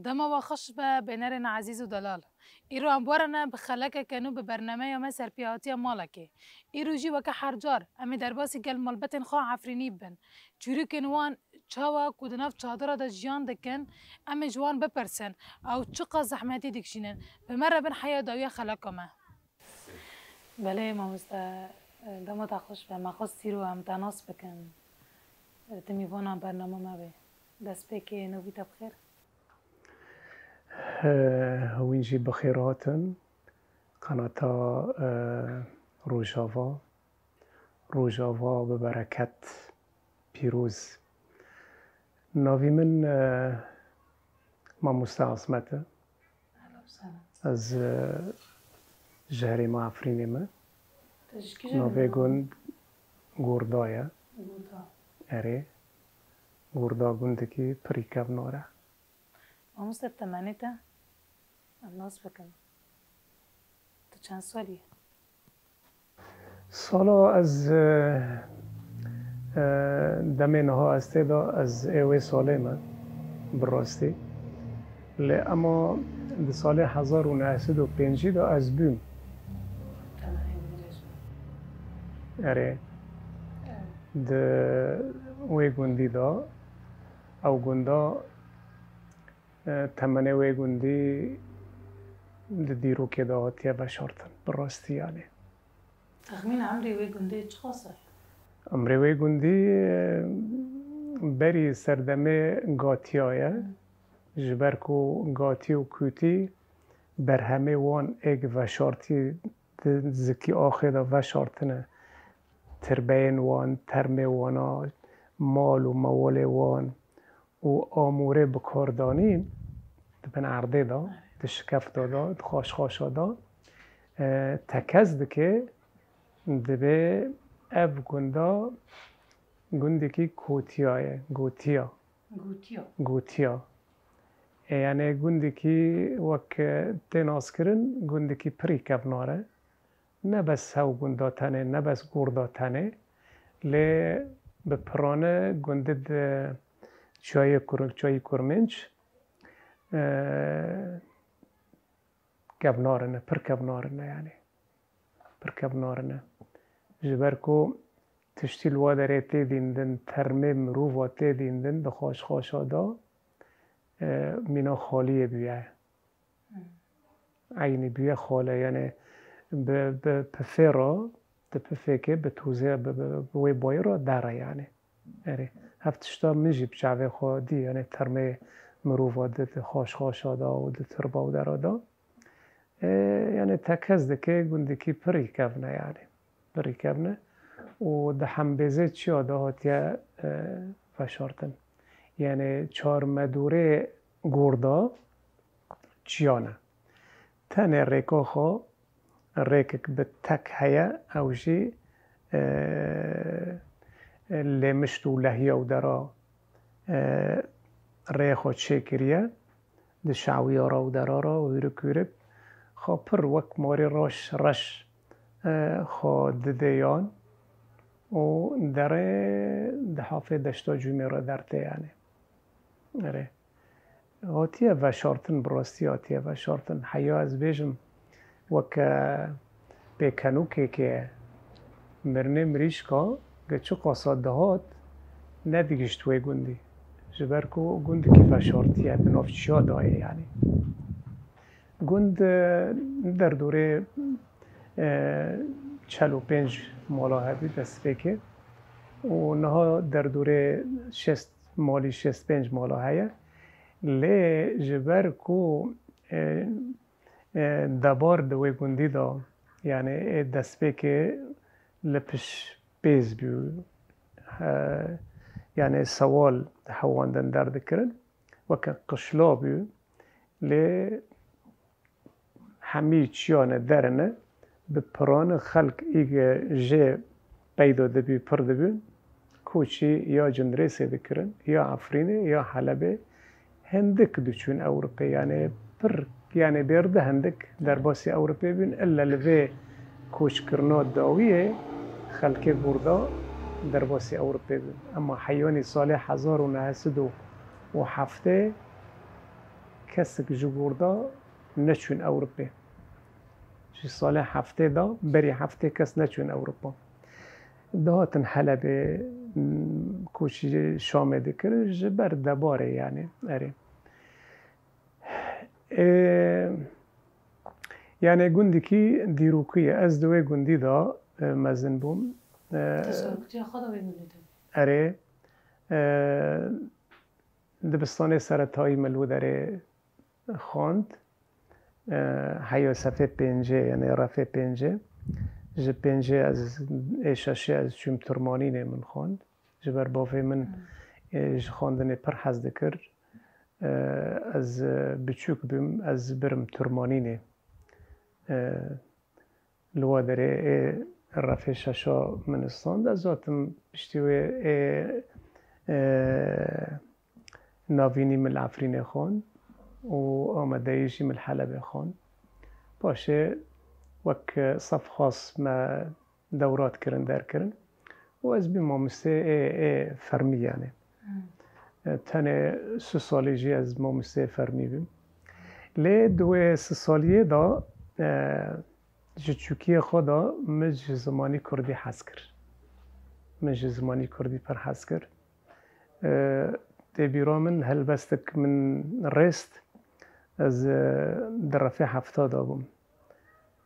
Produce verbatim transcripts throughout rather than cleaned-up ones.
Dema we xweş be, bênerên ezîz û delal. Îro em werine bi xelekeke nû bi bernameya me serpêhatiya malekê. Îro jî weke her car, em ê derbasî gel malbetên xwe Efrînî bibin. Çîrokên wan çawa ku di nav çadira de jiyan dikin, em ê ji wan bipirsin, ew çiqas zehmetî dikişînin. Bi me re bin heya dawiya xeleka me. Belê mamoste, dema te xweş be, me xwest îro em te nas bikin. Ti mîvana bernama me bê. Destpêkê navî te bi xêr. Eh, hûn jî bi xêr hatin. Qenata, eh, Rojava. Rojava bi bereket, pîroz. Navî min, eh, Mamoste Asmet e. Ez, eh, ji herêma Efrînê me. Navê gund Gorda ye. Gorda. Erê. Gorda gundekî pirî kevnar e. Mamoste, temenê te em nas bikin. Tu çend salî ye? Sala ez, e, e, demê niha ez tê de ez ê wê salê me, bi rastî. Lê ema di salê hezar û neh sed û pêncî de ez bûm. Erê. Di wê gundî de, ew gunda, e, temenê wê gundî di dîrokê de hatiye veşartin, bi rastî yanî. Texmîn emrê wê gundê çiqas e? Emrê wê gundî, e, berî serdemê gatiya ye. Ji ber ku gatî û kûtî berhemê wan êk veşartî di zikî axê de veşartine. Tirbeyên wan, termê wana, mal û mewalê wan, û amûrê bikardanîn di bin erdê de, di şikefta de, di xaşxaşa de, e, tekez dike, dibê ev gunda gundekî kotiya ye, gotiya. Gotiya. Gotiya. E, yani gundekî wek, e, tê naskirin, gundekî pirî kevnar e. Ne bes hew gunda tenê, ne bes gorda tenê, lê bi pirane gundê di çiyayê Kur-, çiyayê Kurmênc, e, kevnar in, pir kevnar in yanî. Pir kevnar in. Ji ber ku tiştî li wa derê tê dîndin, termê mirova tê dîndin, di xaşxaşa de, e, mîna xaliyê bûye. Eynî bûye xale, yani bi, bi pifê re, di pifêkê, bi tozê, bi, bi, bi wê bayê re der e yani. Erê, hev tişta min jî bi çavê xwe dî, yani termê mirova di, di xaşxaşa da û di tirba û dera da. E, yani tekez dike gundekî pirî kevne yani. Pirî kevne. Û di hembêzê çiya de hatiye, e, veşartin. Yani çar medûrê gorda, çiyan e. Tenê rêka xwe, rêkek bi tek heye, ew jî, e, e, lê mişt û lehiya û dera, e, rêya xwe çêkiriye. Di şawiya re û dera re û hûrik hûrik xwe pir wek marê reş, reş, e, xwe dide yan û derê di hafê deşta cûmê re dertê yanê. Erê. Hatiye veşartin, bi rastî hatiye veşartin. Heya ez bêjim, weke pêkenokekê mirinê mirîşka, ge çiqasa dihat, nedigişt wê gundî. Ji ber ku gundikî veşartiye, di nav çiya dayê yanî. Gund, e, derdorê, e, çel û pênc mala hebî destpêkê û niha derdorê şêst malî, şêst pênc mala heye. Lê ji ber ku, e, e, debar di wê gundî de, yani, ê destpêkê li piş pêz bû. He, yani, sewal hewandin derdikirin. Weke qişla bû. Lê hemî çiyane derine, bi pirane xelk îge jê peyda dibî, pir dibî, koçî ya Cindirêsê dikirin, ya Efrînê, ya Helebê, hindik diçûn Ewropê, yanê pir, yanê bêrde hindik derbasî Ewropê bûn, illa li vê koçkirina dawiyê xelkê gorda derbasî Ewropê bûn. Ema heyanî salê hezar û neh sed û heftê, kesek ji gorda neçûn Ewropê. Ji salê heftê de berî heftê kes neçûn Ewropa. Dihatin Helebê, m, koçî Şamê dikirin, ji ber debarê, yani, erê. Ê, yani, gundikî dîrokî ye. Ez di wê gundî de, e, mezin bûm. E, Te zaroktiya xwe de wê gundî de? Erê, e, dibistanê seretayî min li wê derê xwend. E, heya sefê pêncê, yani refê pêncê. Ji pêncê ez, ê şeşê ez çûm Turmanînê min xwend. Ji ber bavê min, Hmm. e, ji xwendinê pir hez dikir. E, ez, e, biçûk bûm, ez birim Turmanînê. E, Li wa derê ê refê şeşa min stand. Ez hatim piştî wê ê, ê, navînî min li Efrînê xwend û amadeyî jî min li Helebê xwend. Paşê wek sefxas me dewrat kirin, derkirin û ez bîm mamostê ê, ê fermî, yani. Hmm. E, tenê sê salî jî ez mamostê fermî bîm. Lê di wê sê saliyê de, e, ji çûkiyê xwe de min ji zimanî kurdî hez kir. Min ji zimanî kurdî pir hez kir. E, tê bîra min helbestek min rêst, ez, e, di refê hefta de bûm.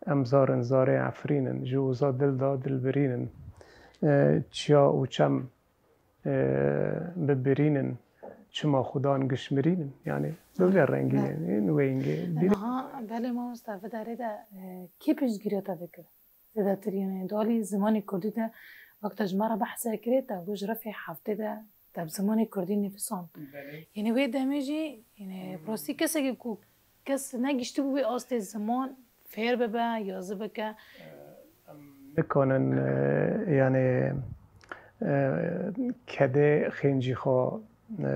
Em zar in, zarê Efrîn in, ji oza dil de dilbirîn in. E, çiya û çem e, bibirînin, çima xudan giş mirînin. Yani, bi vê rengî, yani, wê hingê bîrî. Niha, belê mamosta, vê derê de, e, kê piştgiriya te dikir? Zêdetir, yani, di alî zimanê kurdî de, wek te ji me re behs kirê, te got ji refê heftê de te bi zimanê kurdî nivîsand. Belê. Yani, wê demê jî, yani, Hmm. bi rastî kesekî ku kes negihiştibû wê astê ziman fêr bibe, yazî bike. Em nikanin, e, yani, e, kedê xêncî xwe, e,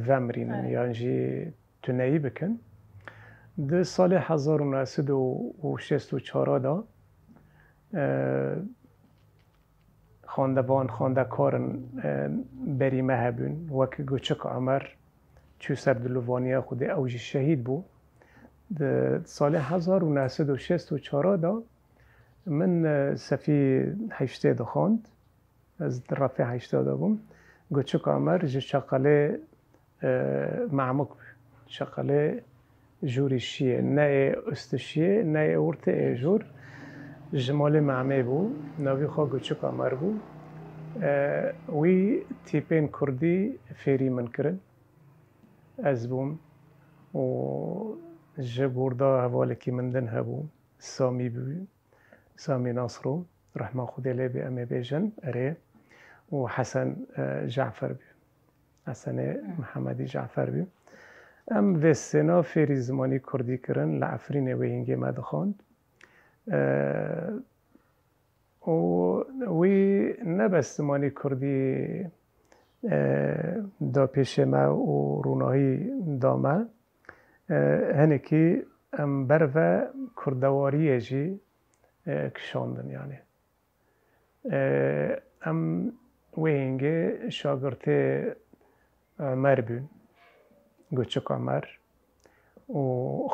vemirînin, Evet. yan jî tuneyî bikin. Di salê hezar û neh sed û şêst û çar de, e, xwendevan, xwendekarin, e, berî me hebûn, wek Guçik Omer çû ser dilovaniya Xwedê, ew jî şehîd bû. Di salê hezar û neh sed û şêst û çar de min, e, sefî heştê dixwend. Ez di refê heştê de bûm. Guçik Omer ji Çeqelê e, Mamuk bû. Çeqelê jûrî şiyê, ne ê ustê şiyê, ne ê ortê ê jûr. Ji malê Mamê bû, navî xwe Guçik Omer bû. E, wî tîpên kurdî fêrî min kirin. Ez bûm û ji gorda hevalekî min din hebû, Samî bû. Samî Nasro, rehma Xwedê lê bê, em ê bêjin, erê, û Hesen, e, Cafer bû. Hesenê Hı. Mihemedî Cafer bû. Em vê sêna fêrî zimanî kurdî kirin, li Efrînê wê hingê me dixwend. E, û wî ne bes zimanî kurdî, e, da pêşê me û rûnahî da me, e, hinekî em berve kurdewariyê jî, e, kişandin, yani. E, em wê hingê şagirtê Omer bûn, Guçik Omer û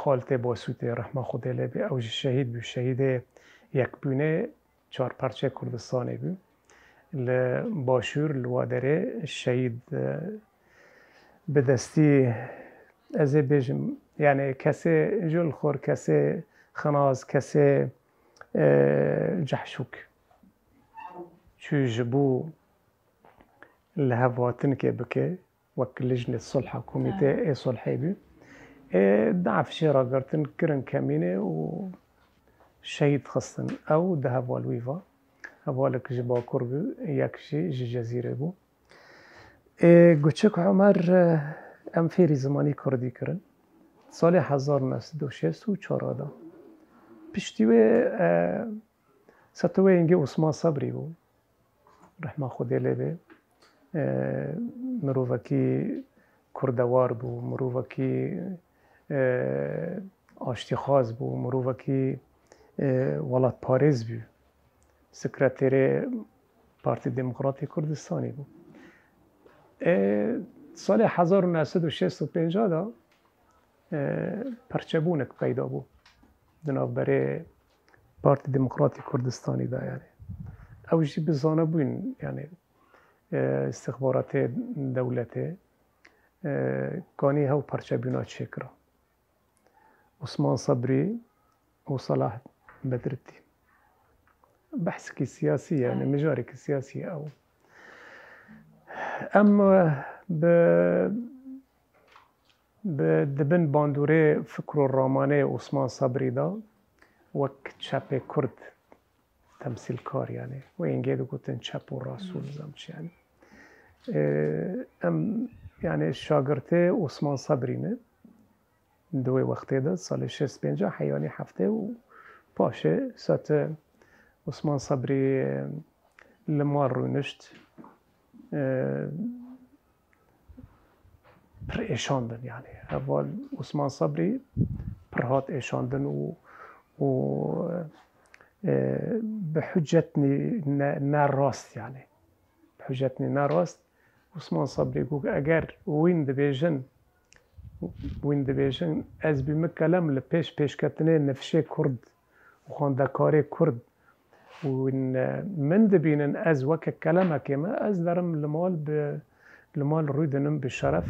xaltê Basûtê, rehma Xwedê lê bê, ew jî şehîd bû, şehîdê yekbûnê çarperçê Kurdistanê bû. Li Başûr, li wa derê şehîd, e, bi destî, ez ê bêjim, yani kesê jûlxor, kesê xinaz, kesê, e, cehşûk çû ji bo li hev hatinkê bike, wek lijnê sulha, komîtê Evet. ê sulhê bû. Ê daf jê ragirin, kirin kemînê û şehîd xistin. Ew di heval wî va. Hevalek ji Bakur bû, yek jî ji Cezîrê bû. Ê Guçik Omer, e, em fêrî zimanî kurdî kirin. Salê hezar neh sed û şêst û çar de. Piştî wê, e, Seta wê hingê Osman Sebrî bû. Rehma Xwedê lê bê. E, mirovekî kurdewar bû, mirovekî, e, aştîxwaz bû, mirovekî, e, welatparêz bû. Sekreterê Partî Demokratî Kurdistanê bû. E, salê hezar û neh sed û şêst û pênc de e, perçebûnek peyda bû di navberê Partî Demokratî Kurdistanî de, yanî. Ew jî bi zanebûn, yanî, e, îstixbaratê dewletê, e, kanî hew perçebûna çêkira. Osman Sebrî û Salah Bedretî. Behsekî siyasî ye, yanî mijarekî siyasî ye ew. Em, e, bi, bi, di bin bandorê fikr û ramanê Osman Sebrî de wek çepê Kurd temsîlkar, yanî wê hingê digotin çep û rast û nizam çi, yanî. E, em, yanî şagirtê Osman Sebrî ne. Di wê wextê de, salê şêst pênc a heyanî heftê û paşê sate Osman Sebrî, e, li mal rûnişt, e, pir êşandin, yanî. Heval Osman Sebrî pir hat êşandin û, û, e, bi hucetnî ne, ne rast, yanî. Bi hucetnî ne rast. Osman Sebrî got, eger wîn dibêjin, wîn dibêjin, ez bîme kelem li pêş pêşketinê nifşê Kurd û xwendekarê Kurd û wîn, e, min dibînin, ez weke kelemekê me, ez derim li mal bi, li mal rûdinim bi şeref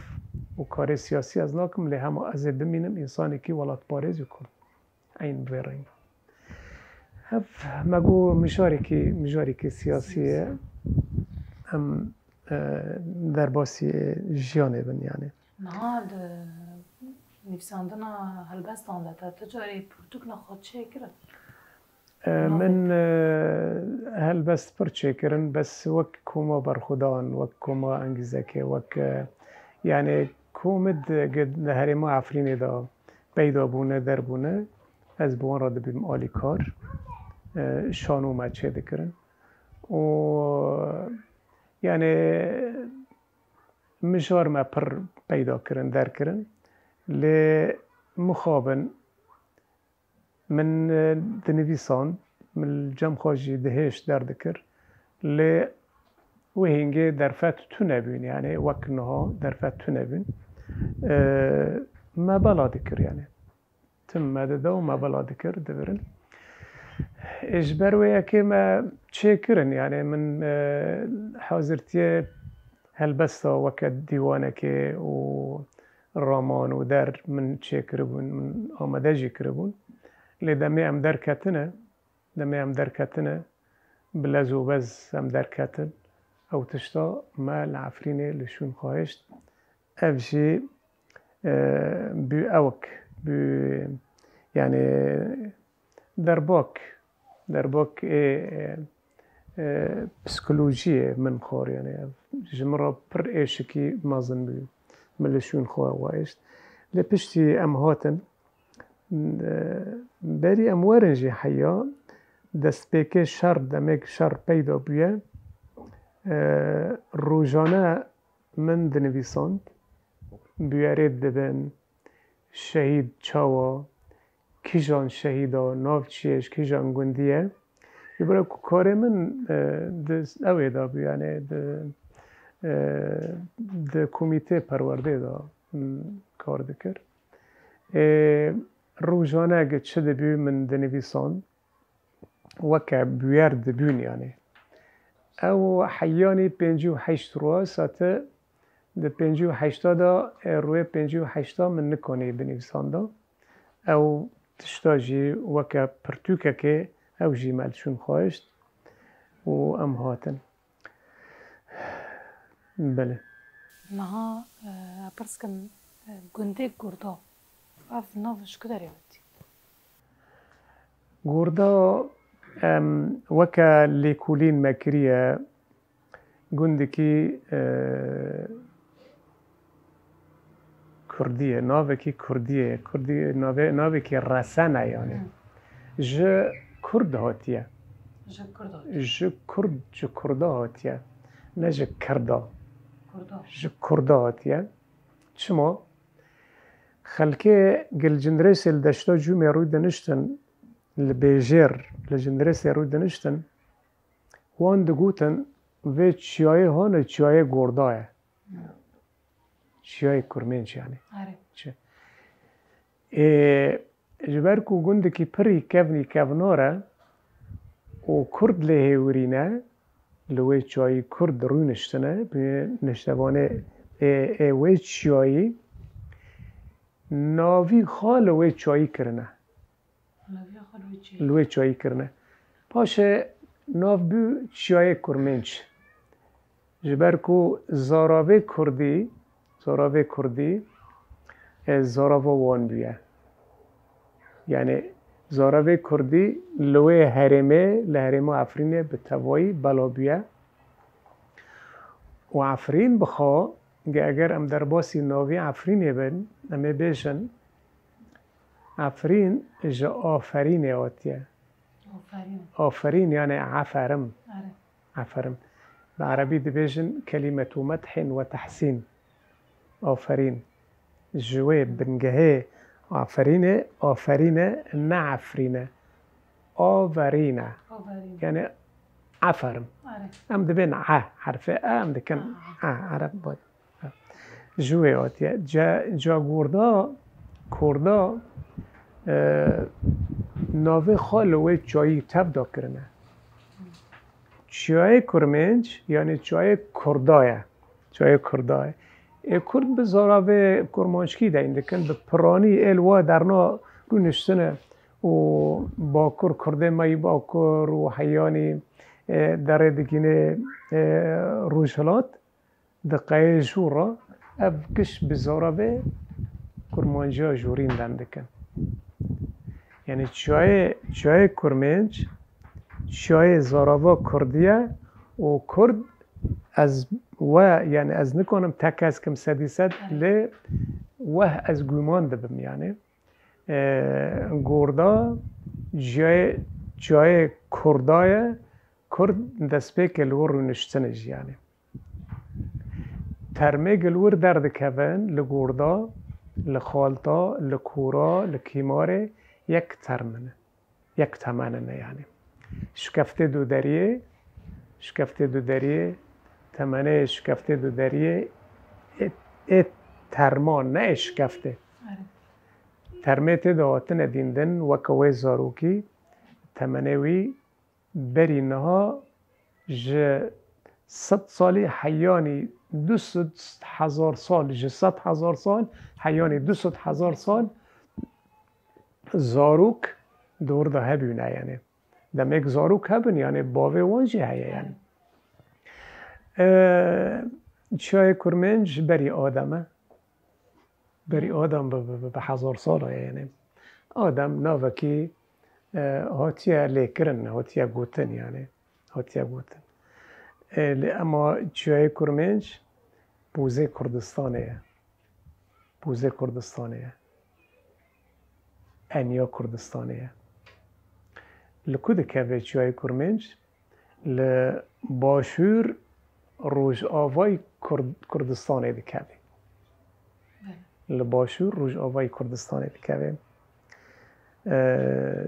û karê siyasî ez nakim, lê hema ez ê bimînim însanekî welatparêz û Kurd. Eyn vê reng. Hev me got mijarekî, mijarekî siyasî ye. Em, e, derbasî jiyanê bin, yanî. Niha di nivîsandina helbestan de te tu carî pirtûkna xwe çêkirin? E, Navê min, e, helbest pir çêkirin, bes wek koma berxwedan, wek koma engîzekê, wek, e, yanî komid di herêma Efrînê de peyda bûne, derbûne, ez bi wan re dibîm alîkar. E, şano me çêdikirin. Û, yanî, mijar me pir peyda kirin, derkirin. Lê mixabin min, e, dinivîsan, min li cem xwe jî dihêşt derdikir. Lê wê hingê derfet tune bûn, yanî wek niha derfet tune bûn. E, me bela dikir, yanî. Tim me dida û me bela dikir, divirin. Ê, ji ber wê yekê me çêkirin, yanî min, e, hazirtiyê helbesta weke dîwanekê û raman û der min çêkiribûn, min amade jî kiribûn. Lê demê em derketine, demê em derketine, bi lez û bez em derketin. Ew tişta me li Efrînê li şûn xwe hişt. Ev jî, e, bû ewk, bû, yanî, derbak, derbak ê, e, e, psîkolojiyê min xwar, yanî, ev ji min re pir êşikî mezin bû. Min li şûn xwe we hişt. Lê piştî em hatin, e, berî em werin jî heya, destpêkê şer, demek şer peyda bûye, e, rojane min dinivîsand, bûyerê dibin, şehîd çawa, kîjan şehîd a, nav çi ye, ji kîjan gundî ye. Ji ber ku karê min, e, di, ew ê de bû, yanî di, e, di komîtê perwerdê de, m, kar dikir. Ê, rojane ge çi dibû min dinivîsand. Weke bûyer dibûn, yanî. Ew heyanî pêncî û heşt rû sate di pêncî û heşta de, e, rûyê pêncî û heşta min nikanî binivîsanda. Ew tişta jî weke pirtûkekê ew jî me li şûn xwe hişt û em hatin. Belê. Niha, e, pirs kim, e, gundê Gurda. Ev nav ji ku derê hatî? Gurda, em, weke lêkolîn me kiriye, gundekî, e, Kurdî ye, navekî Kurdî ye, Kurdî nave-, navekî resen e, yanî. Hı. Ji Kurd hatiye. Ji Kurd hatiye. Ji Kurd, ji Kurda hatiye. Ne ji Kirda. Kurda. Ji Kurda hatiye. Çima? Xelkê gel Cindirêsê li deşta Cûmê rû diniştin, li bêjêr li Cindirêsê rû diniştin, wan digotin, vê çiyayê hane çiyayê Gorda ye. Çiyayê Kurmênc, yanî. Erê. Çi? Ê, ji ber ku gundekî pirî kevnî kevnar e û Kurd lê hêwirî ne, li wê çiyayî Kurd rûniştine, bi niştevanê ê, ê wê çiyayî navî xwe li wê çiyayî kirine. Li wê çiyayî kirine. Paşê nav bû Çiyayê Kurmênc. Ji ber ku zaravê kurdî, zaravê kurdî, e, zarava wan bûye. Yani zaravê kurdî li wê herêmê, li herêma Efrînê bi tevayî bela bûye. Û Efrîn bi xwe, ge-, eger em derbasî navî Efrînê bin, em ê bêjin, Efrîn ji aferînê hatiye. Aferîn. Aferîn yani aferim. Are. Aferim. Bi erebî dibêjin kelimetu medhên ve tehsîn. Aferîn. Ji wê bingehê aferînê, aferîne, ne efrîne. Averîne. Aferîn. Yani aferim. Are. Em dibên e, herfê e, em dikin Are. e, ereb. Ji wê hatiye. Ca, ca gorda, korda, e, navê xwe li wê çiyayî tev da kirine. Çiyayê Kurmênc, yani çiyayê kurda ye. Çiyayê kurda ye. Ê kurd bi zaravê kurmanckî deyn dikin, bi piranî ê li wa derna rûniştine û bakur, kurdê me yî bakur û heyanî, e, derê digînê, e, rojhilat. Di qeyê jû re ev giş bi zaravê kurmanciya jûrîn dem dikin. Yani çiyayê, çiyayê Kurmênc, çiyayê zarava kurdî ye û kurd ez we, yani ez nikanim tekez kim sedî sed, lê weh ez guman dibim yani. E, gorda ciyayê, çiyayê kurda ye, kurd destpêkê li wir rûniştine jî yani. Termê gil wir derdikevin li gorda, li xalta, li kûra, li kîmarê yek term in e. Yek temen in e yani. Şikeftê du deriyê, şikeftê du deriyê, temenê şikeftê du deriyê ê, ê terman ne ê şikeftê. Are. Termê tê de hatine dîndin weke wê zarokî, temenê wî berî niha ji sed salî heyanî du sed hezar sal, ji sed hezar sal heyanî du sed hezar sal zarok dor de hebûne yani. Demek zarok hebin yani bavê wan jî heye yani. Ee, çiyayê Kurmênc berî Adem e. Berî Adem bi, bi, bi, bi hezar sala ye, yani. Adem navekî, e, hatiye lêkirin, hatiye gotin, yani. Hatiye gotin. E, lê ema çiyayê Kurmênc pozê Kurdistanê ye. Pozê Kurdistanê ye. Eniya Kurdistanê ye. Li ku dikeve çiyayê Kurmênc? Li başûr rojavayî Kurd-, Kurdistanê dikeve. Belê. Li başûr rojavayî Kurdistanê dikeve. Ee,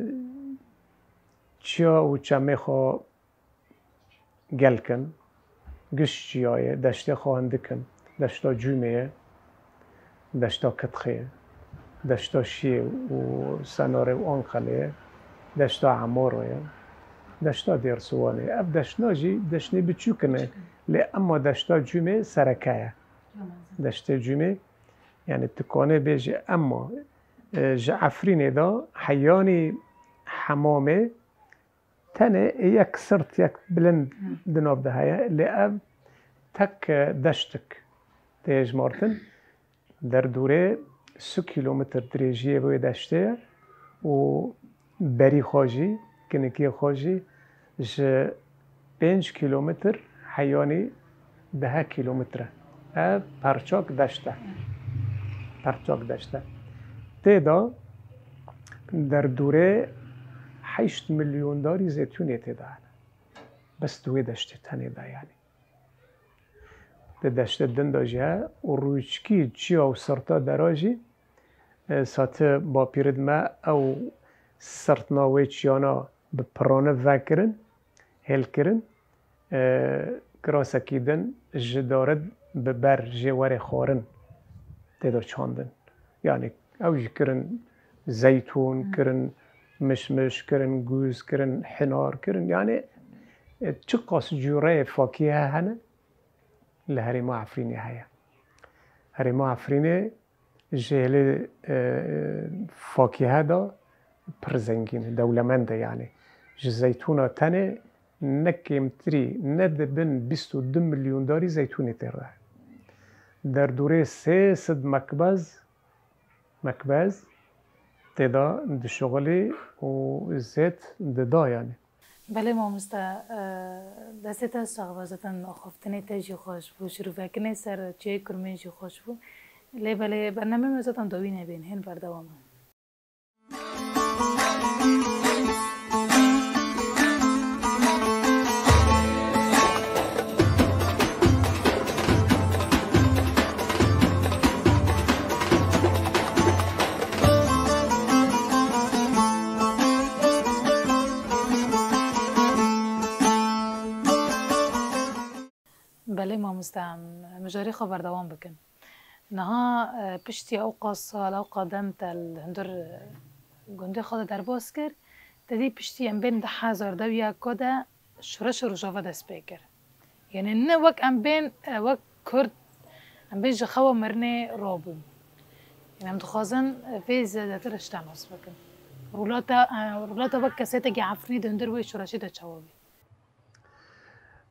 çiya û çemê xwe gelk in, giş çiya ye, deştê xwe hindik in, deşta Cûmê ye, deşta Kitxê ye, deşta Şiyê û Senarê û Anqelê ye, deşta Emaro ye, deşta Dêrsiwanê ye. Ev deştna jî deştnê biçûk in, lê ema deşta Cûmê sereke ye. Deştê Cûmê, yani tu kanê bêjî ema, e, ji Efrînê de heyanî Hemamê, tenê yek sirt, yek bilind di nav de heye, lê ev tek, e, deştik tê hejmartin. Derdorê sî kîlometr dirêjiyê wê deştê ye û berî xwe jî, kinikiyê xwe jî ji pênc kîlometr heyanî deh kîlometr e. Ev perçak deşt e. Perçak deşt e. Tê de derdorê heşt milyon darî zeytûnê tê de hene. Bes di wê deştê tenê de yani. Di deştê din de jî he û rûçikî çiya û sirta dera jî, e, sate bapîrid me ew sirtna wê çiyana bi pirane vekirin, hêlkirin, e, kirasekî din ji darid bi ber jê were xwarin tê de çandin. Yani ew jî kirin Zeytûn kirin, mişmiş kirin, gûz kirin, hinar kirin. Yani, e, çiqas cûreyê fakîhe hene, li herêma Efrînê heye. Herêma Efrînê ji hêlê, e, fakîhe de pir zengîn e, dewlemend e yani. Ji zeytûna tenê ne kêmtirî, ne di bin bîst û du milyon darî zeytûnê tê re. Derdorê sê sed mekbez, mekbez tê de dişuxulî û zêt dida yani. Belê mamoste, e, destê te sax be, zaten axaftinê te jî xweş bû, şirovekinê ser çiyê kurmê jî xweş bû. Lê belê bernameyê me zaten dawî nebên, hên berdewam in. Belê mamoste, em mijarê xwe berdewam bikin. Niha, e, piştî ewqas sal, ewqas dem te li hundir, e, gundê xwe de derbas kir, te dî piştî em bên du hezar dewiya ku de şoreşa Rojava dest pê kir. Yanî ne wek em bên, e, wek Kurd, em bên ji xewa mirinê rabûn. Yanî em dixwazin, e, vê zêdetir ji te nas bikin. Rûlata, e, rûlata wek kesêtekî Efrînî di hundir wê şoreşê de çawa bî?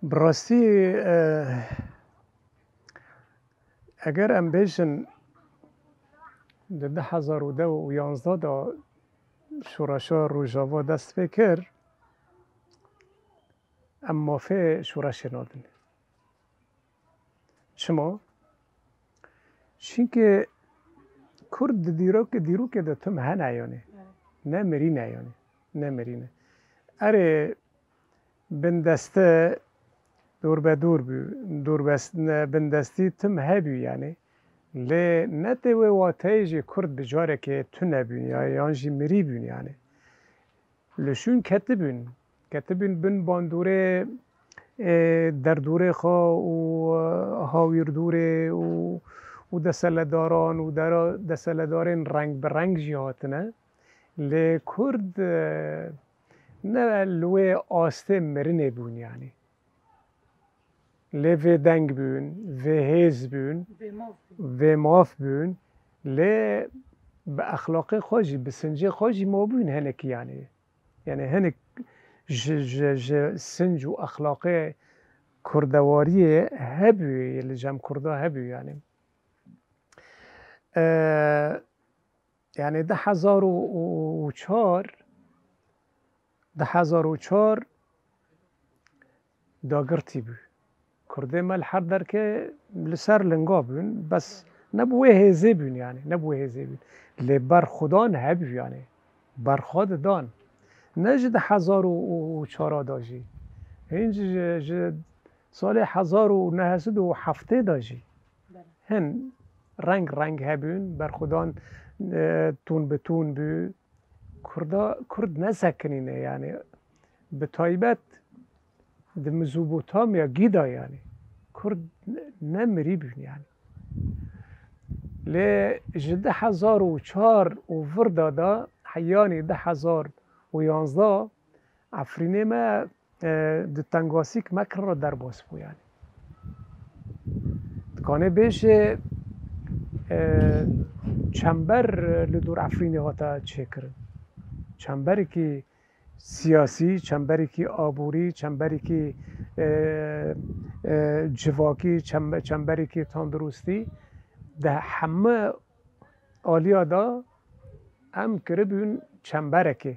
Bi rastî, e, eger em bêjin di du hezar û deh û yanzdeh de şoreşa Rojava dest pê kir, em mafê şoreşê nadin. Çima? Çimkî Kurd di dîrok-, dîrokê de tim hene yanî. Evet. Ne mirîne yanî. Ne mirîne. Erê, bindeste dor be dor bû. Dor bes-, ne, bindestî tim hebû yanî. Lê ne tê wê wateyê jî Kurd bi carekê tune bûn ya, yan jî mirî bûn yanî. Li şûn ketibûn. Ketibûn bin bandorê, ê, derdorê xwe û, e, hawîrdorê û, û deseledaran û dera-, deseledarên reng bi reng jî hatine. Lê Kurd, e, ne li wê astê mirinê bûn yanî. Lê vê deng bûn, vê hêz bûn, vê maf bûn. Vê maf bûn, lê bi exlaqê xwe jî, bi sincê xwe jî mabûn hinek yanî. Yanî hinek ji, ji, ji sinc û exlaqê kurdewariyê hebû, li cem Kurda hebû yanî. E, Yanî du hezar û çar, du hezar û çar dagirtî bû. Kurdê me li her derkê li ser linga bûn, bes ne bi wê hêzê bûn yanî, ne bi wê hêzê bûn. Lê berxwedan hebû yanî, berxwe didan. Ne ji du hezar û çar de jî. Hîn ji, ji salê hezar û neh sed û heftê de jî. Hin reng reng hebûn, berxwedan, e, tûn bi tûn bû. Kurda, Kurd nesekinîne, yanî bi taybet di Mezopotamya gî de, yanî Kurd ne, ne mirî bûn, yanî. Lê ji du hezar û çar û vir de da, heyanî du hezar û yanzdeh, Efrînê me e, di tengasîk me kir re derbas bû, yanî. Dikanê bêje, e, çember li dor Efrînê hate çêkirin. Çemberekî siyasî, çemberekî aborî, çemberekî, e, e, civakî, çem-, çemberekî tenduristî, di heme aliya de em kiribûn çemberekê.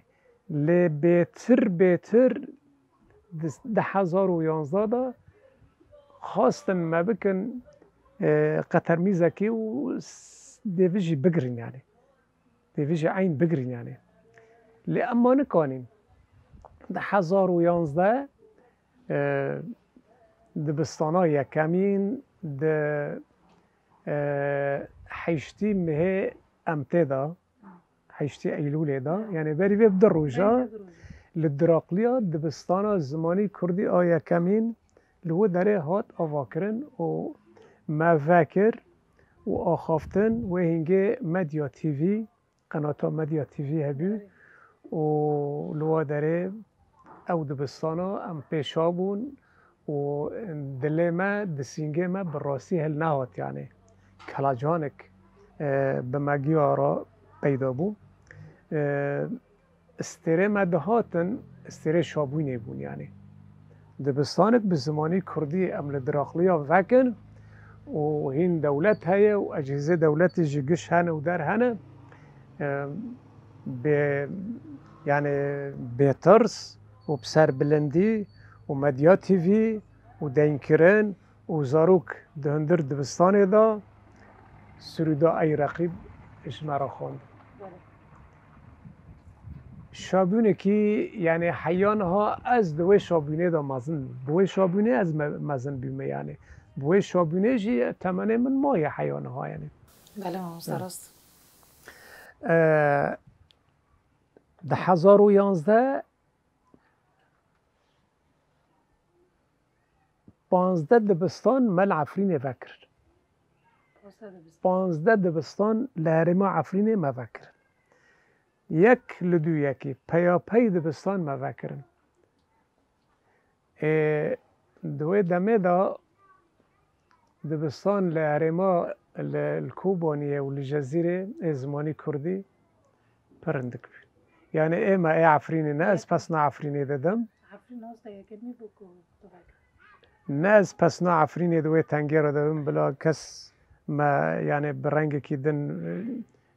Lê bêtir bêtir di, di hezar û yanzdeh de xwestin me bikin, e, qetermîzekê û s-, dê vê jî bigirin, yanî. Dê vê jî eyn bigirin, yanî. Lê em ma nikanîn. Di hezar û yanzdeh, e, dibistana yekemîn, di, e, heştî mehê em tê de, heştî Eylûlê de, yanî berî vê bi du roja, berî vê bi du roja, li Diraqliya dibistana zimanî kurdî a yekemîn li wê derê hat avakirin û me vekir û axaftin wê hingê Medya T V Qenata Medya T V hebû û li wa derê ew dibistana em pêşa bûn û dilê me, di sîngê me bi rastî hilnehat, yanî kelacanek, e, bi me giya re peyda bû. E, stêrê me dihatin, stêrê Şabûnê bûn, yanî. Dibistanek bi zimanî kurdî em li Diraqliya vekin û hîn dewlet heye û ecihîzê dewletê jî giş hene û der hene. Em, bê, yanî bêtirs û bi serbilindî û Medya T V û deynkirin û zarok di hundir dibistanê de Sirûda Ey Reqîb ji me re xwend. Şabûnekî, yanî heya niha ez di wê şabûnê de mezin bûm. Bi wê şabûnê ez me-, mezin bûme, yanî. Bi wê şabûnê jî temenê min maye heya niha, yanî. Belê mamoste, rast. E, di hezar û yanzdeh, panzdeh dibistan me li Efrînê vekirin. Panzdeh dibistan li herêma Efrînê me vekirin. Yek li dû yekê, peyapey dibistan me vekirin. Ê, di wê demê de dibistan li herêma li, li Kobaniyê û li Cezîrê ê zimanî kurdî pir hindik bûn. Yanî ê me ê Efrînê ne, ez pesna Efrînê didim. Efrîn hosta yekemî bû ku tu vekirî. Ne ez pesna Efrînê di wê tengê re dibim, bila kes me, yanî bi rengekî din,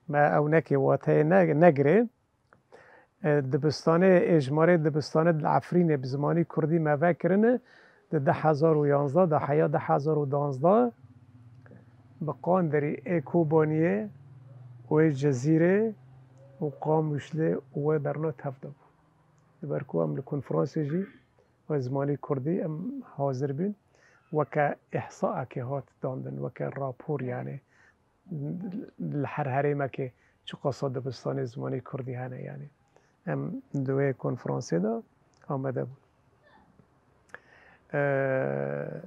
me ew nekê, wateyê ne, negirê. E, dibistanê, êjmarê dibistanê li Efrînê bi zimanî kurdî me vekirine, di du hezar û yanzdeh de heya du hezar û duwazdeh bi qanderî ê Kobaniyê û ê Cezîrê û Qamûşlê û wê berna tev de bû. Ji ber ku em li konferansê jî wê zimanî kurdî em hazir bûn, weke îhsaekê hat dandin, weke rapor, yanî li her herêmekê çiqasa dibistanê zimanê kurdî hene, yanî. Em di wê konferansê de amade bûn. Eee,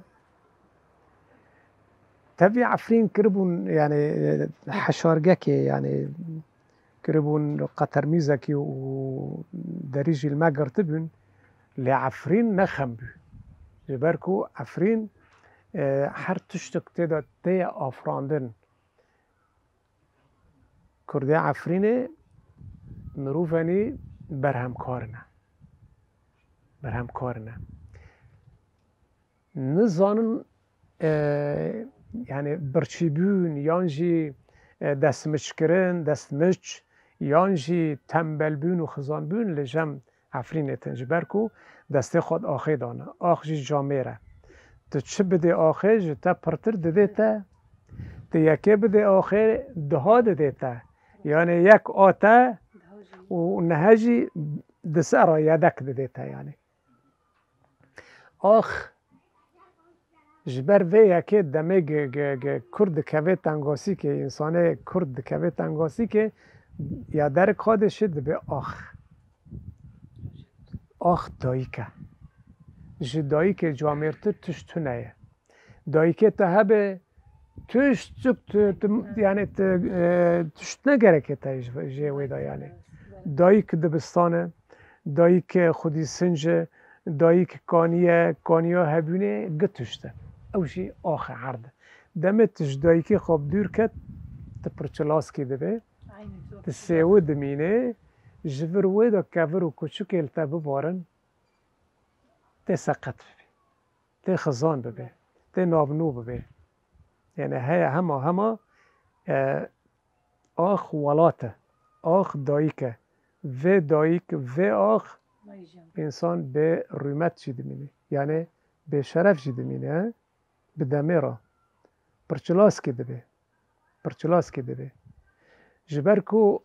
tevî Efrîn kiribûn, yanî, heşargekê, yanî, kiribûn qetermîzekî û derî jî li me girtibûn. Lê Efrîn ne xem bû. Ji ber ku Efrîn, e, her tiştek tê de tê afirandin. Kurdê Efrînê mirovenî berhemkar ne. Berhemkar ne. Nizanin, e, yanî birçîbûn yan jî, e, destmiçkirin, destmiç yan jî tembelbûn û xizanbûn li cem Efrînê tin, ji ber ku destê xwe di axê dane. Ax jî camêr e. Tu çi bidê axê, ji te pirtir didê te. Tu yekê bidê axê, duha didê te. Yanî yek a te û nihe jî di ser re yedek didê te, yanî. Ax, ji ber vê yekê demê ge-, ge-, ge-, Kurd dikeve tengasîkê, însanê Kurd dikeve tengasîkê, ya derik xwe dişê dibe ax. Ax dayik e. Ji dayikê camêrtir tişt tune ye. Dayikê te hebe, tişt çik tu, tu, yanî tu, e, tişt ne gereke te ji, jê wê de, yanî. Dayik dibistan e, dayik xwedî sinc e, dayik kanî ye, kaniya hebûnê gi tişt e. Ew jî ax e, erd e. Demê tu ji dayikê xwe bi dûr ket, tu pirçilaskî dibe, tu sêwi dimîne, ji vir wê de kevir û kuçikê li te bibarin, tê seqet bibî. Tê xizan bibe, tê navnû bibe. Yanî heye hema hema, e, ax welat e, ax dayik e. Vê dayik, vê ax însan bê rûmet jî dimîne. Yanî bê şeref jî dimîne, he? Bi demê re. Pirçilaskê dibe. Pirçilaskê dibe. Ji ber ku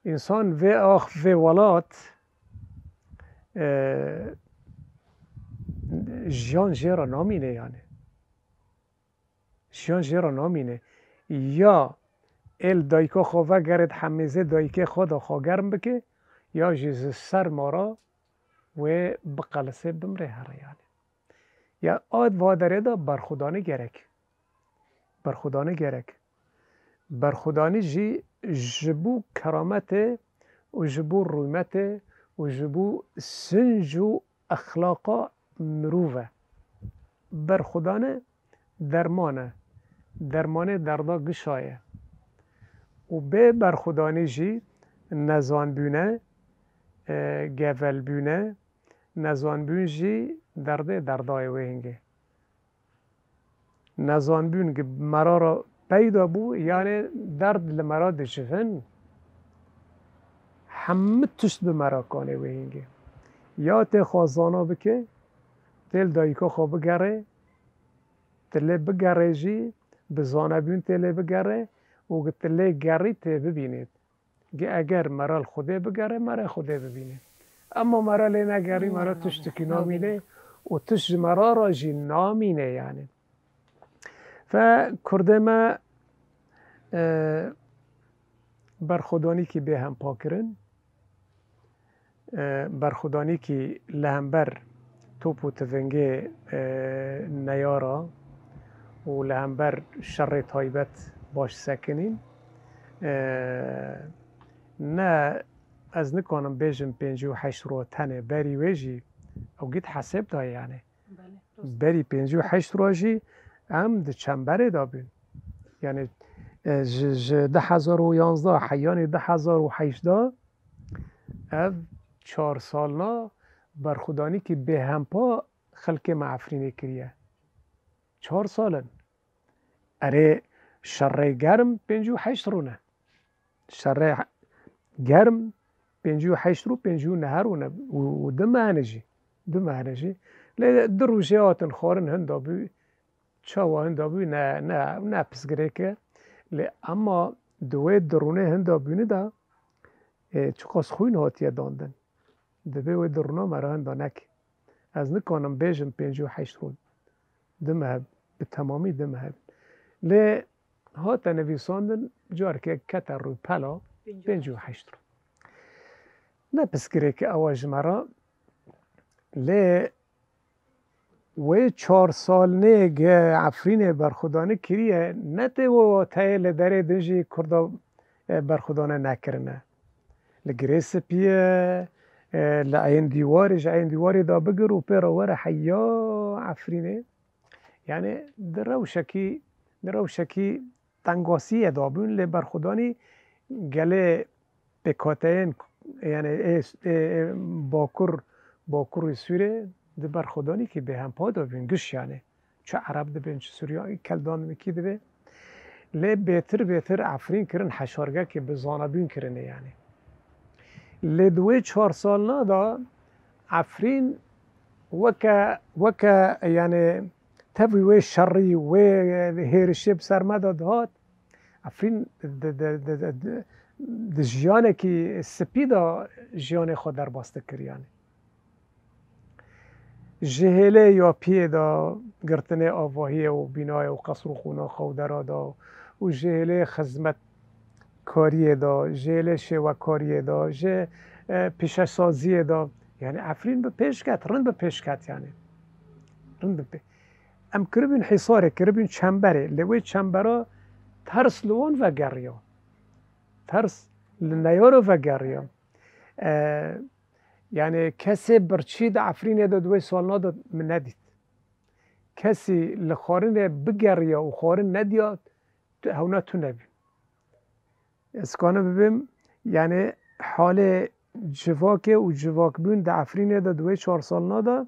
însan vê ax, vê welat, e, jiyan jê re namîne, yanî. Jiyan jê re namîne. Ya ê li dayika xwe vegerê, di hemêzê dayikê xwe de xwe germ bike, ya jî ji serma re wê biqelise, bimre here, yanî. Ya a va derê de berxwedane gerek. Berxwedane gerek. Berxwedanî jî ji bo kerametê û ji bo rûmetê û ji bo sinc û exlaqa mirov e. Berxwedane derman e. Dermanê derda gişa ye. Û bê berxwedanî jî nezanbûn e, e, gevelbûn e. Nezanbûn jî derdê derdayê wê hingê. Nezanbûn gi mera re peyda bû, yanê derd li mera dicivin. Hemû tişt bi mera kanê wê hingê. Ya tê xwe zana bike, tê li dayika xwe bigere, ti lê bigere jî, bi zanebûn tê lê bigere û gi ti lê gerî tê bibînê. Gi eger mera li Xwedê bigere, mera Xwedê bibîne. Emma mera lê negerî, mera tiştekî namîne û tişt ji mera re jî namîne yani. Fe Kurdê me, e, berxwedanîkî bêhempa kirin. E, berxwedanîkî li hember top û tivingê, e, neyara û li hember şerê taybet baş sekinîn. E, ne, ez nikanim bêjim pêncî û heşt roj tenê, berî wê jî ew gît hesêb dayê yani. Belê, rast. Berî pêncî û heşt roj jî em di çemberê de bûn. Yani, e, ji, ji du hezar û yanzdeh heyanî du hezar û hejdeh ev çar salna berxwedanîkî bêhempa xelkê me Efrînê kiriye. Çar sal in. Erê, şerê germ pêncî û heşt rû ne. Şerê he-, germ pêncî û heşt rû, pêncî û neh rû ne. Û, û du mehne jî. Du mehne jî. Lê du rojê hatin xwarin hinda bû. Çawa hinda bû ne, ne, ne pirsgirêk e. Lê ema di wê du rûnê hinda bûne de, e, çiqas xwîn hatiye dandin. Divê wê du rûna me re hinda neke. Ez nikanim bêjim pêncî û heşt rû. Dime heb, bi temamî dime heb. Lê hate nivîsandin, careke kete rûpela pêncî û heşt rû. Ne pirsgirêke ew e ji me re. Lê wê çar salnê ge Efrînê berxwedanî kiriye, ne tê wê wateyê li derê din jî Kurda, e, berxwedane nekirine. Li Girê Spî ye, e, li Eyên Dîwarê, ji Eyên Dîwarê da bigir û pê re were heya Efrînê. Yani di rewşekî, di rewşekî tengasiyê de bûn, lê berxwedanî gelê pêkhateyên, yani ê, ê, ê Bakur, Bakurê Sûrê di berxwedanîkî bêhempa de bûn, giş yani. Çi Ereb dibên, çi Suryan, Keldan min kî dibe. Lê bêtir bêtir Efrîn kirin heşargekê bi zanebûn kirine yani. Lê di wê çar salna de Efrîn weke, weke yani tevî wê şerî, wê hêrişê bi ser me de dihat, Efrîn di, di, di, di, di, di jiyanekî spî de jiyanê xwe derbas dikir yani. Ji hêlê yapiyê de, girtinê avahiyê û bînayê û qesr û qonaxa û dera de û ji hêlê xizmetkariyê de, ji hêlê şêwekariyê de, ji, e, pîşesaziyê de, yani Efrîn bi pêş ket, rind bi pêş ket yani. Rind bi pê-, em kiribûn hîsarê, kiribûn çemberê, lê wê çembera ters li wan vegeriya. Ters li neyara vegeriya. E, Yani kesê birçî di Efrînê de di wê salna de min nedît. Kesî li xwarinê bigeriya û xwarin nediya, tu, hewna tune bî. Ez kanim bibêm, yani halê civakê û civakbûn di Efrînê de di wê çar salna de,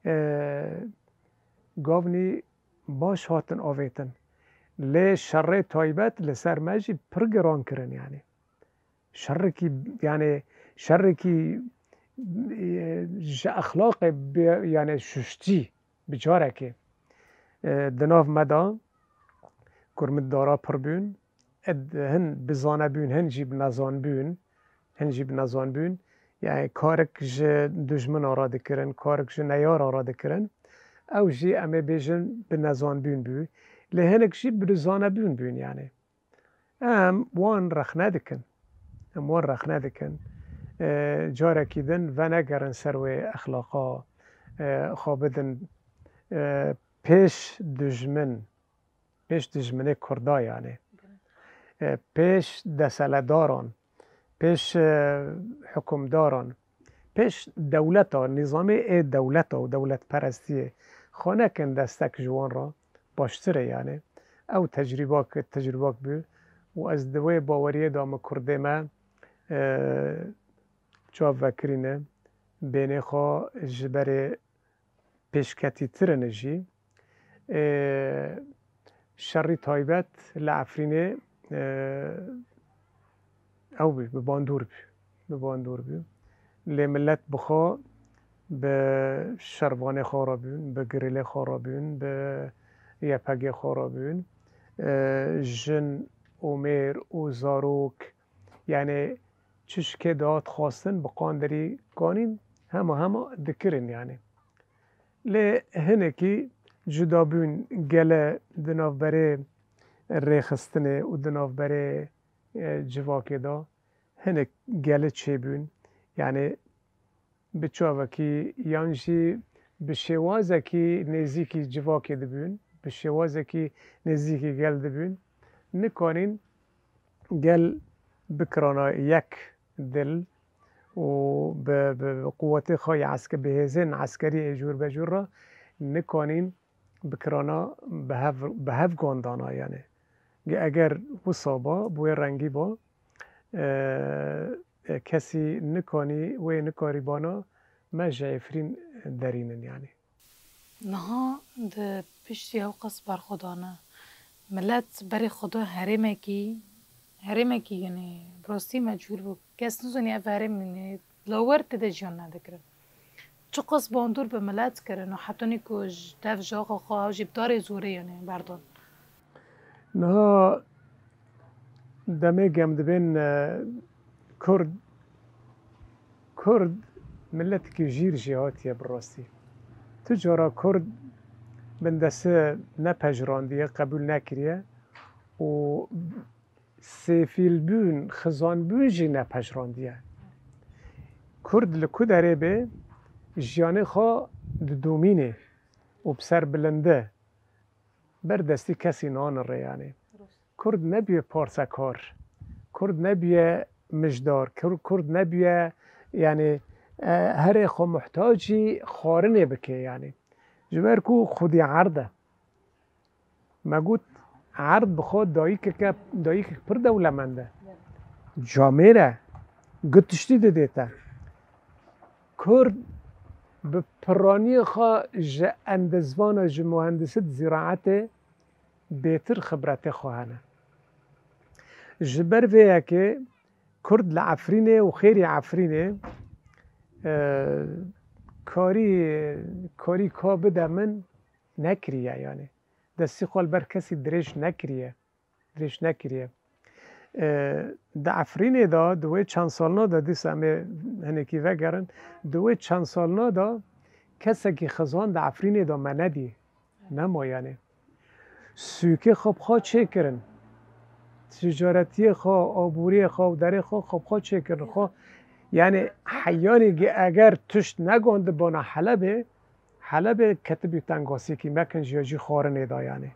e, gavnî baş hatin avêtin. Lê şerê taybet li ser me jî pir giran kirin yani. Şerekî, yani şerekî, e, ji exlaqê bi, yani şuştî bi carekê, e, di nav me de kurmit dara pir bûn, ed-, hin bi zane bûn, hin jî bi nezan bûn, hin jî bi nezan bûn. Yani karek ji dijmina re dikirin, karek ji neyara re dikirin. Ew jî em ê bêjin bi nezan bûn bû. Lê hinek jî bi zane bûn bûn yani. Em wan rexne dikin. Em wan rexne dikin. E, carekî din venegerin ser wê exlaqa, e, xwe bidin, e, pêş dijmin, pêş dijminê Kurda yani. e, pêş deseledaran, pêş, e, hukimdaran, pêş dewleta, nîzamê ê dewleta û dewletperestiyê xwe nekin destek ji wan re baştir e, yanî ew tecrîbak, tecrîbak bû û ez di wê baweriyê de min kurdê me, e, çav vekirîne, bênê xwe ji berê pêşketîtir in jî. Ê, şerî taybet li Efrînê, e, ew bû, bi bandor bû. Bi bandor bû. Lê millet bi xwe bi şervanê xwe re bûn, bi girêlê xwe re bûn, bi Y P G xwe re bûn. E, jin û mêr û zarok, yanî çi ji kê dihat xwestin, bi qandirî kanîn, hema hema dikirin, yanî. Lê hinekî cuda bûn, gele di navberê rêxistinê û di navberê, e, civakê de hinek gele çêbûn. Yanî bi çavekî yan jî bi şêwazekî nêzîkî civakê dibûn, bi şêwazekî nêzîkî gel dibûn. Nikanîn gel bikirana yek dil û bi, bi, bi quwetê xwe ya eske-, bi hêzên eskerî ê jûr be jûr re nikanîn bikirana bi hev, bi hev gondana, yanî. Ge-, eger wisa ba, bi wê rengî ba, e, e, kesî nikanî wê nikarîbana me ji Efrîn derînin, yanî. Niha di piştî ew qas berxwedana, milet berê xwe da herêmekî, herêmekî, yanî, bi rastî mecbûr bû. Kes nizanî ev herêm, yanî, lawer tê de jiyan nedikirin. Çiqas bandor bi milet kirin û hetanî ku ji dev ji axa xwe ew jî bi darê zorê, yanî, berdan. Niha demê em dibên, e, Kurd, Kurd miletekî jîr jêhatî ye bi rastî. Tu cara Kurd bindestî nepejrandiye, qebûl nekiriye û sêfîlbûn, xizanbûn jî nepejrandiye. Kurd li ku derê be, jiyanê xwe didomîne û bi ser bilinde ber destî kesî nanire, yanî. Kurd nebiye parsekar, Kurd nebiye mijdar, Kur-, Kurd nebiye, yanî, e, herê xwe muhtacî xwarinê bike, yanî. Ji ber ku xwedî erd e. Me got, erd bi xwe dayikeke, dayikek pir dewlemend e. Camêr e, gu tiştî didê te. Kurd bi piraniyê xwe ji endezvana, ji muhendisî di zîraetê bêtir xibretê xwe hene. Ji ber vê yekê Kurd li Efrînê û xêrî Efrînê, e, karî, karî ka bide min nekiriye, yanî. Destî xwe li ber kesî dirêj nekiriye. Dirêj nekiriye. E, di Efrînê de, di wê çend salna de, dîsa em ê hinekî vegerin, di wê çend salna de kesekî xizan di Efrînê de me nedî. Nema, yanî. Sûkê xwe bi xwe çêkirin. Ticaretiyê xwe, aboriyê xwe û derê xwe, xwe bi xwe çêkirin. Xwe, yanî, heyanî ge-, eger tişt negandibana Helebê, Helebê ketibî tengasîkî, mekin ji ya jî xwarinê da, yanî.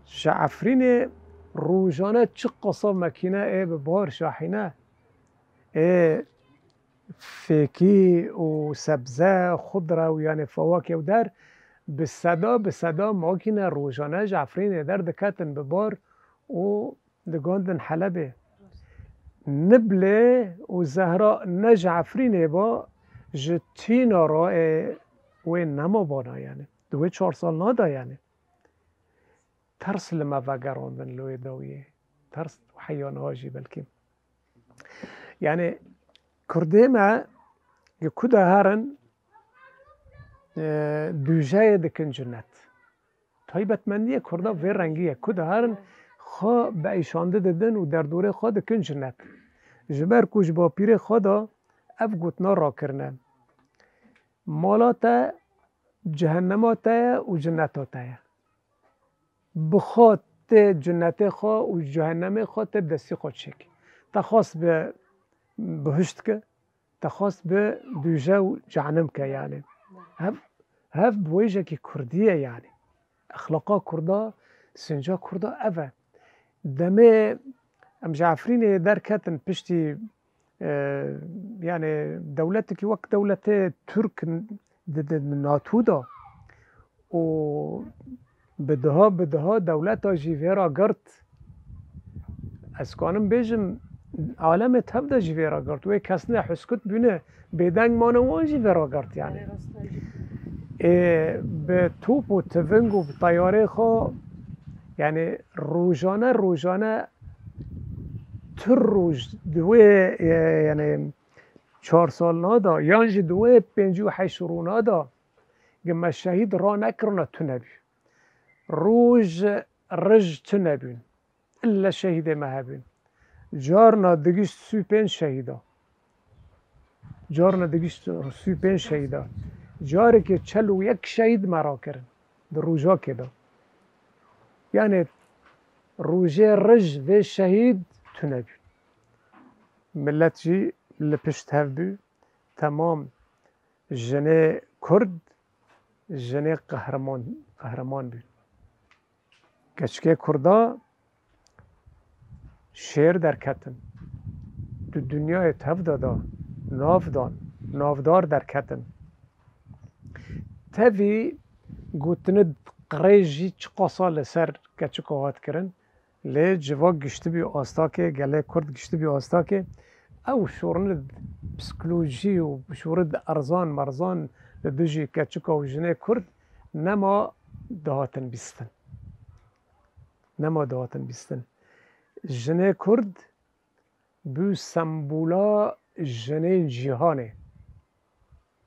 Ji Efrînê rojane çi qasa mekîne ê bi bar şahîne, ê fêkî û sebze, xudre û, yanî, fewakê û der, bi seda, bi seda makîne rojane ji Efrînê derdiketin bi bar û digandin Helebê. Niblê û Zehra ne ji Efrînê ba, ji Tîna re ê wê nema bana, yanî. Di wê çar salna de, yanî. Ters li me vegerandin li wê dawiyê. Ters û heya niha jî belkî. Yanî Kurdê me li ku de herin, e, dûjeyê dikin cinet. Taybetmendiyê Kurda vê rengî ye. Ku de herin xwe bi eyşandî didin û derdorê xwe dikin cinet. Ji ber ku ji bapîrê xwe de ev gotina rakirine. Mala te cehennema te ye û cineta te ye. Bi xwe tê cinetê xwe û cehennemê xwe tê bi destî xwe çêkî. Te xwest bi bihişt ke, te xwest bi dûje û cehennem ke, yanî. Hev, hev bi wêjekî kurdî ye, yanî. Exlaqa kurda, sinca kurda ev e. Demê em ji Efrînê derketin piştî, e, yani dewletekî wek dewletê Tirk di, di NATO da û bi daha, bi daha dewleta jî vê ra girt. Ez kanim bêjim, alemê tev de jî vê ra girt. Wê kes ne huskut bûne, bêdeng mane wan jî vê ra girt yani. Ê, bi top û tiving û bi teyarê xwe, yani rojane, rojane tu roj di wê, e, yani çar salna da, yan jî di wê pêncî û heşt rûna da, gi me şehîd ranekirina tune bî. Roj, rij tune bîn. Ille şehîdê me hebîn. Carna digişt sî û pênc şehîda. Carna digişt sî û pênc şehîda. Carekê çel û yek şehîd me rakirin. Di rojekê de. Yani rojê rij vê şehîd tune bî. Millet jî li pişt hev bû. Temam jinê Kurd, jinê qehreman, qehreman bûn. Keçikê Kurda şêr derketin. Di dinyayê tev de da, nav dan, navdar derketin. Tevî gotinê qirêj jî çiqasa li ser keçika hat kirin, lê civak giştibî astakê, gelê Kurd giştibî astakê. Ew şorine psîkolojî û şorine erzan merzan li dijî keçika û jinê Kurd nema dihatin bîstin. Nema dihatin bîstin. Jinê Kurd bû sembola jinên cîhanê.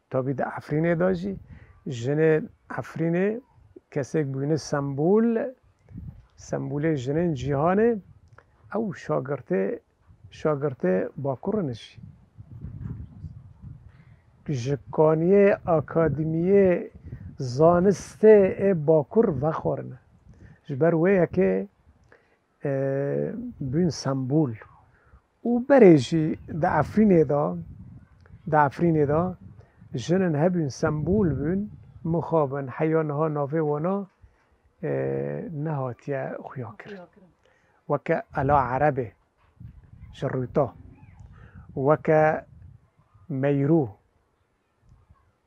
Tabî di Efrînê de jî jinên Efrînê kesek bûne sembol, sembolê jinên cîhanê. Ew şagirtê, şagirtê Bakur in jî. Ji kaniyê akademiyê zanistê ê Bakur vexwarine. Ji ber wê yekê e, bûn sembol. Û berê jî di Efrînê de, di Efrînê de jinin hebûn sembol bûn, mixabin heya niha navê wana, e, nehatiye xuya kirin. Weke Ela Erebê ji Rûta, weke Meyrû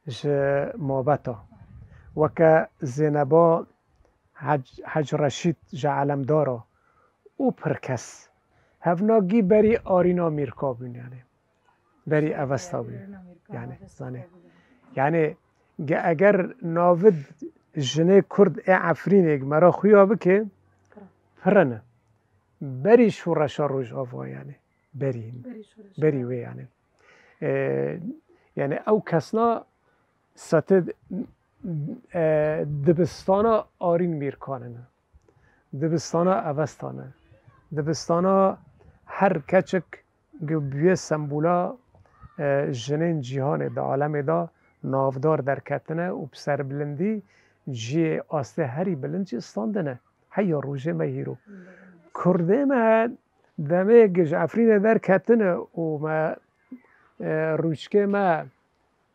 ji Mabeta, weke Zêneba Hec, Hec Reşîd ji Elemdara û pir kes. Hevnagî berî Arîna Mîrka bûn, yani. Berî Avesta bûn. Yani, zanê. Yani, ge-, eger navid jinê Kurd ê Efrînê mera xuya bike, pir in. Berî şoreşa Rojava, yani. Berî. Berî şoreşa. Berî wê, yani. E, yani, ew kesna sete, e, dibistana Arîn Mîrkan in. Dibistana Avesta ne. Dibistana her keçik gi bûye sembola, e, jinên cîhanê de, alemê de navdar derketine û bi serbilindî cihê astê herî bilind jî standine. Heya rojê me hîro. Kurdê me demê gi ji Efrînê derketine û me, e, rûçkê me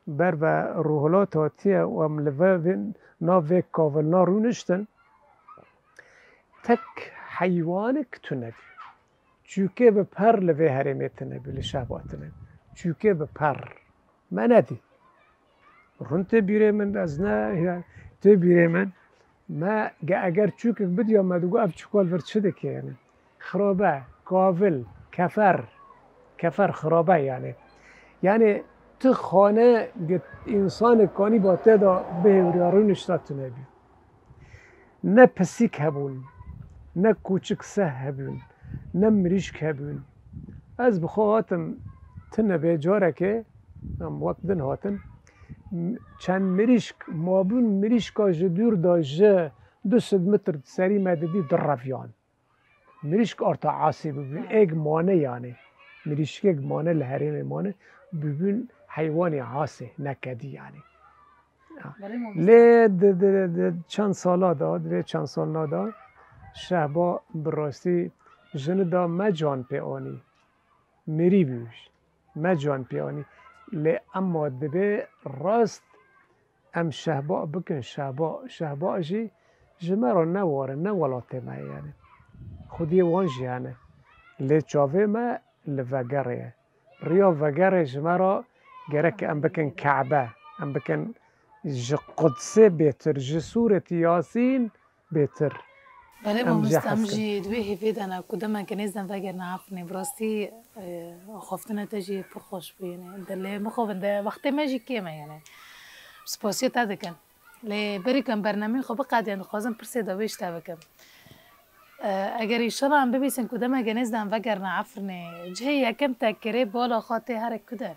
ber ve Rûhilat hatiye û em li ve vê, nav vê kavilna rûniştin, tek heywanek tune bû. Çûkê bi per li vê herêmê tune bû, li Şehba tune bû. Çûkê bi per. Me nedî. Rûn tê bîrê min, ez ne, ya, tê bîrê min. Me ge-, eger çûkek bidiya me digot, ev çûka li vir çi dike, yani? Xirabe, kavil, kefer, kefer xirabe yani. Yani tu xane ge-, însanek kanîba tê de bihêwriya rûnişta tune bî. Ne pisîk hebûn, ne kûçik seh hebûn, ne mirîşk hebûn. Ez bi xwe hatim tune bê carekê, em wek din hatin, m-, çend mirîşk mabûn, mirîşka ji dûr de ji du sed metr serî me didî direviyan. Mirîşk arta asê bibûn, êk mane yani. Mirîşkek mane li herêmê mane, bibûn heywanê asê, ne kedî yani. Belê mamoste. Lê di, di, di çend sala da, di vê çend salna da, Şehba bi rastî jini da me can pê anî. Mirî bû. Me can pê anî. Lê ema dibe rast em Şehba bikin, Şehba, Şehba jî ji me re ne war e, ne welatê me ye yani. Xwediyê wan jî hene. Lê çavê me li vegerê ye. Riya vegerê ji me re gerek em bikin Kebe, em bikin ji Qudsê bêtir, ji Sûretî Yasîn bêtir. Belê Em jê mamoste, em hez kin. jî di wê hêvê de ne ku demeke nêz de em vegerine Efrînê. Bi rastî, e, axaftina te jî pir xweş bû, yani. De lê mixabin de wextê me jî kêm e, yani. Spasiya te dikin. Lê berî ku em bernameyê xwe biqedînin, dixwazim pirsê de wê ji te bikim. E, eger înşallah em bibîsin ku demeke nêz de em vegerine Efrînê, cihê yekem te kirê bala xwe tê here ku de?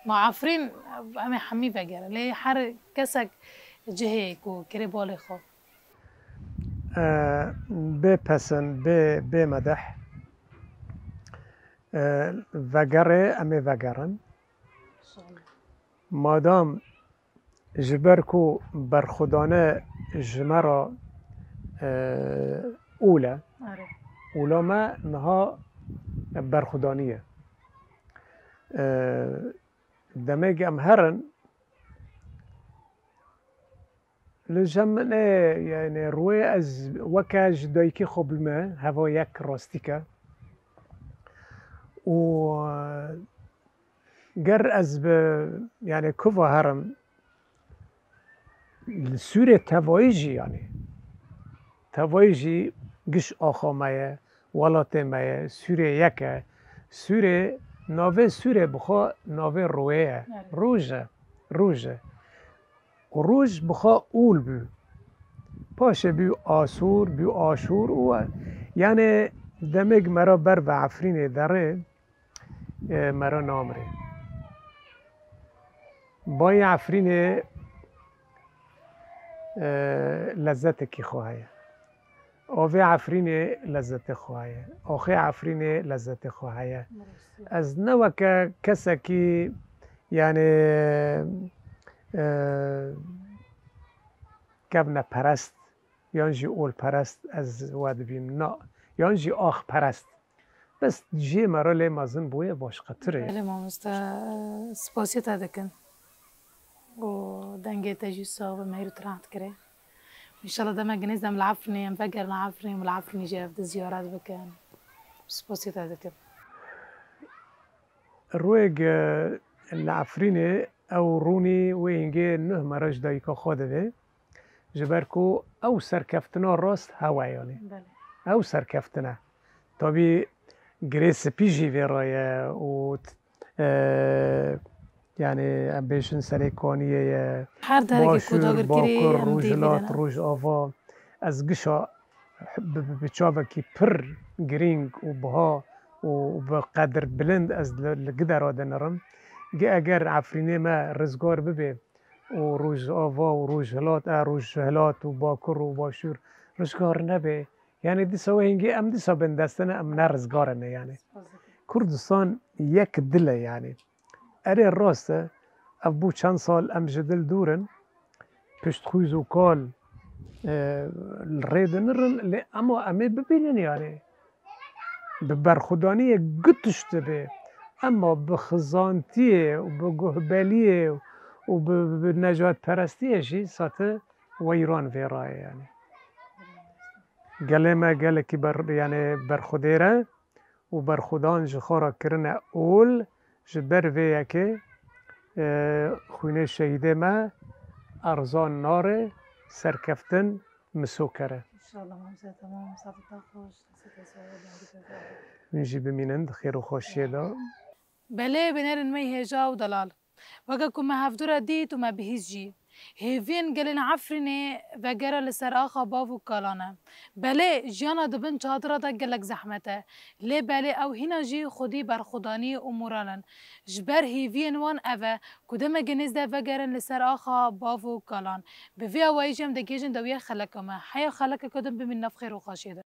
Ma Efrîn, em ê hemî vegerin. Lê her kesek cihê ku kirê balê xwe. E, bê pesin, bê, bê medeh. E, vegerê, em ê vegerin. Madam ji ber ku berxwedane ji me re, e, ûl e, Are. ûla me niha berxwedanî ye. E, demê em herin, Li cem min ê, yani, rûyê ez weke ji dayikê xwe bûme, heva yek rastîk e. Û, e, ger ez bi, yani, kuva herim, li Sûrê tevayî jî, yani, tevayî jî giş axa me ye, welatê me ye, Sûrê yek e. Sûrê, navê Sûrê bi xwe navê rûyê ye. Evet. Rûj e, rûj e. Û roj bi xwe ûl bû. Paşê bû Asûr, bû Aşûr û, yani, demêk me re ber ve Efrînê derê, e, me re namirê. Bayê Efrînê, e, lezzetekî xwe heye. Avê Efrînê lezzetê xwe heye. Axê Efrînê lezzetê xwe heye. Ez ne weke kesekî, yani, e, kevneperest yan jî olperest ez we dibînim. Na, yan jî axperest. Bes cihê me re lê mezin bûye başqetir e. Belê mamoste, spasiya te dikin. Û dengê te jî sax be, me îro tu rehet kirê. Înşallah demek nêz de em li Efrînê, em vegerin Efrînê, em li Efrînê jî ev di ziyaret bikin. Spasiya te dikim. Rûyek, e, li Efrînê ew rûnî wê hingê nuh me re ji dayika xwe divê. Ji ber ku ew serkeftina rast hewe, yanî. Belê. Ew serkeftin e. Tabî girê spî jî vê re ye û t-, e, yani em bêjin Serê Kaniyê ye. Her derekê ku Başûr, dagirkirî Bakur, em dî Rojhilat, vîdene. Rojava. Ez gişa bi, bi, bi çavekî pir girîng û biha û bi qedir bilind ez li, li gidera dinirim. Gi eger Efrînê me rizgar bibe û Rojava û Rojhilat, e, Rojhilat û Bakur û Başûr rizgar nebe, yani dîsa wê hingê em dîsa bindestine, em ne rizgar ne yani. Kurdistan yek dil e yani. Erê rast e, ev bû çend sal em ji dil dûr in, pişt xwîz û kal, e, li rê dinirin, lê ema em ê bibînin yani. Bi berxwedaniyê girt tişt dibe, ema bi xizantiyê û bi guhbeliyê û bi, bi necatperestiyê jî sate weyran vê rayê yani. Gelê me gelekî ber-, yani berxwedêr e. û berxwedan ji xwe re kirine ol, ji ber vê yekê, e, xwînê şehîdê me erzan nare, serkeftin miso kere. Înşallah, mamoste, temam, saetek xweş, destê te sax be, dengê te sax be. Hûn jî bimînin di xêr û xweşiyê de. Belê, bînerên me hêja û delal. Weke ku me hevdû re dît û me bihîst jî, hêviyên gelên Efrînê vegera li ser axa bav û kalan e. Belê, jiyana di bin çadira de gelek zehmet e. Lê belê ew hîna jî xwedî berxwedanî û moral in. Ji ber hêviyên wan ev e ku demeke nêz de vegerin li ser axa bav û kalan. Bi vî awayî jî em digihîjin dawiya xeleka me. Heya xelekeke din bimînin nav xêr û xweşiyê de.